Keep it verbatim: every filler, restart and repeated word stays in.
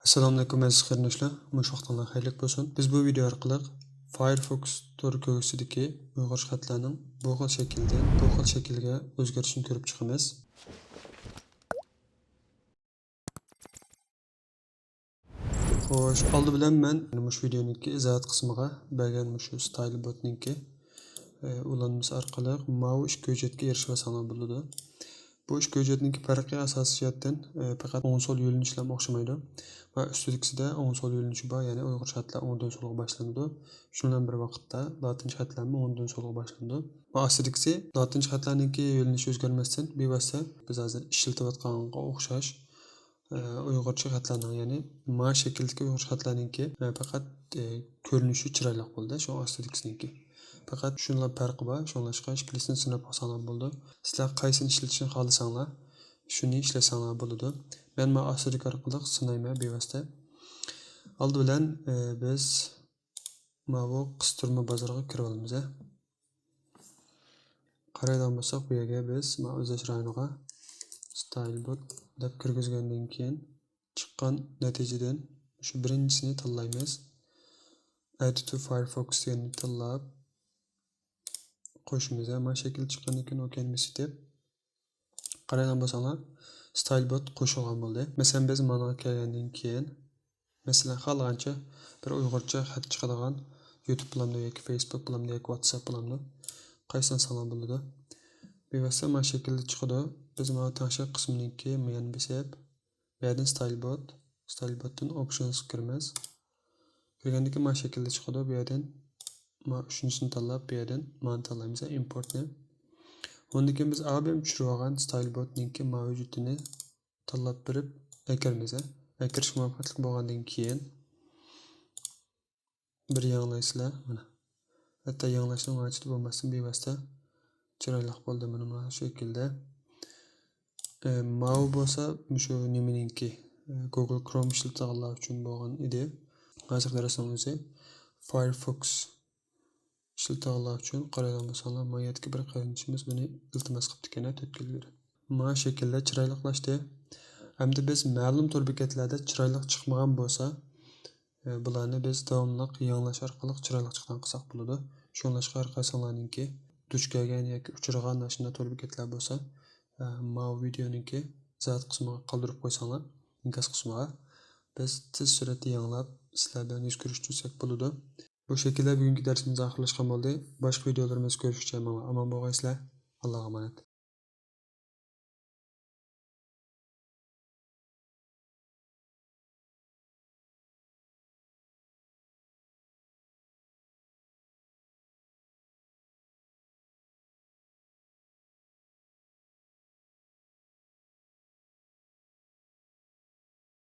ئەسسالامۇئەلەيكۇم ئەزىز قېرىنداشلار، مۇشۇ ۋاقتىڭلار خەيرلىك بولسۇن. بىز بۇ ۋىدېئو ئارقىلىق فايرفوكس تور كۆرگۈچىسىدىكى ئۇيغۇرچە خەتلەرنىڭ بۇ خىل شەكىلدىن بۇ خىل شەكىلگە ئۆزگىرىشىنى كۆرۈپ چىقىمىز. خوش، ئالدى بىلەن مەن مۇشۇ ۋىدېئونىڭكى ئىزاھات قىسمىغا بەرگەن مۇشۇ ستايل بوتنىڭكى ئۇلانمىسى ئارقىلىق ماۋۇ ئىككى ھۆججەتكە ئېرىشىۋالساڭلار بولىدۇ. بۇ ئىككى ھۆججەتنىڭكى پەرقى ئاساسىي جەھەتتىن، ئە، پەقەت ئوڭ سول يۆنىلىشلەرمۇ ئوخشىمايدۇ ۋە ئۈستىدىكىسىدە ئوڭ سول يۆنىلىشى بار، يەنى ئۇيغۇرچە خەتلەر ئوڭدىن سولغا باشلىنىدۇ. شۇنىڭ بىلەن بىر ۋاقىتتا لاتىنچە خەتلەرمۇ ئوڭدىن سولغا باشلىنىدۇ. ۋە ئاستىدىكىسى لاتىنچە خەتلەرنىڭكى يۆنىلىشى ئۆزگەرمەستىن، بىۋاسىتە بىز ھازىر ئىشلىتىۋاتقانغا ئوخشاش، ئە، ئۇيغۇرچە خەتلەرنىڭ، يەنى ما شەكىلدىكى ئۇيغۇرچە خەتلەرنىڭكى، ئە، پەقەت، ئە، كۆرۈنۈشى چىرايلىق بولدى، شۇ ئاستىدىكىسىنىڭكى. پەقەت شۇنىلا پەرقى بار، شۇڭلاشقا ئىككىلىسىنى سىناپ باقساڭلار بولىدۇ. سىلەر قايسىنى ئىشلىتىشنى خالىساڭلار، شۇنى ئىشلەتسەڭلار بولىدۇ. مەن ما ئاستىدىكى ئارقىلىق سىنايمەن بىۋاسىتە. ئالدى بىلەن، ئە، بىز ماۋۇ قىستۇرما بازىرىغا كىرىۋالىمىز، ھە. قارايدىغان بولساق، بۇ يەرگە بىز ما ئۆزلەش رايونىغا ستايل بوت دەپ كىرگۈزگەندىن كېيىن، چىققان نەتىجىدىن شۇ بىرىنچىسىنى تاللايمىز. Add to Firefox دېگەننى تاللاپ قوشىمىز. ھە، ما شەكىل چىققاندىن كېيىن ئوكەينى بېسىپ، قارايدىغان بولساڭلار، ستايل بوت قوشۇلغان بولدى. مەسىلەن، بىز مانا كەلگەندىن كېيىن، مەسىلەن، خالىغانچە بىر ئۇيغۇرچە خەت چىقىدىغان يۇتۇب بولامدۇ ياكى فېيسبۇك بولامدۇ ياكى ۋاتساپ بولامدۇ، قايسىنى سالساڭلار بولىدۇ. بىۋاسىتە ما شەكىلدە چىقىدۇ. بىز مانا تەڭشەك قىسمىنىڭكى مۇيەنى بېسىپ، بۇ يەردىن ستايل بوت، ستايل بوتتىن ئوپشنسقا كىرىمىز. كىرگەندىن كېيىن ما شەكىلدە چىقىدۇ. بۇ يەردىن ما ئۈچىنچىسىنى تاللاپ، بۇ يەردىن مانى تاللايمىز، ئىمپورتنى. ئۇندىن كېيىن بىز ئابىم چۈشۈرۈۋالغان ستايل بوتنىڭكى ما ھۆججىتىنى تاللاپ بېرىپ ئەكىرىمىز. ئەكىرىشكە مۇۋەپپەقلىق بولغاندىن كېيىن بىر يېڭىلايسىلەر. مانا. ھەتتا يېڭىلاشنىڭ ھاجىتى بولماستىن بىۋاسىتە چىرايلىق بولدى. مانا، مانا شۇ شەكىلدە. ئە، ماۋۇ بولسا مۇشۇ نېمىنىڭكى، ئە، گوگل كروم ئىشلىتىدىغانلار ئۈچۈن بولغان ئىدى. ھازىرقى دەرسنىڭ ئۆزى فايرفوكس ئىشلىتىدىغانلار ئۈچۈن. قارايدىغان بولساڭلار، ما يەردىكى بىر قېرىندىشىمىز بۇنى ئىلتىماس قىپتىكەن، تۆت كۈن ئىلگىرى. ما شەكىلدە چىرايلىقلاشتى. ئەمدى بىز مەلۇم تور بېكەتلەردە چىرايلىق چىقمىغان بولسا، ئە، بۇلارنى بىز داۋاملىق يېڭىلاش ئارقىلىق چىرايلىق چىقىدىغان قىلساق بولىدۇ. شۇڭلاشقا ھەر قايسىڭلارنىڭكى دۇچ كەلگەن ياكى ئۇچرىغان ئاشۇنداق تور بېكەتلەر بولسا، ئە، ماۋۇ ۋىدېئونىڭكى ئىزاھات قىسمىغا قالدۇرۇپ قويساڭلار، ئىنكاس قىسمىغا، بىز تېز سۈرئەتتە يېڭىلاپ سىلەر بىلەن يۈز كۆرۈشتۈرسەك بولىدۇ. بۇ شەكىلدە بۈگۈنكى دەرسىمىز ئاخىرلاشقان بولدى. باشقا ۋىدېئولىرىمىزدا كۆرۈشكىچە ماڭا ئامان بولغايسىلەر. ئاللاغا ئامانەت.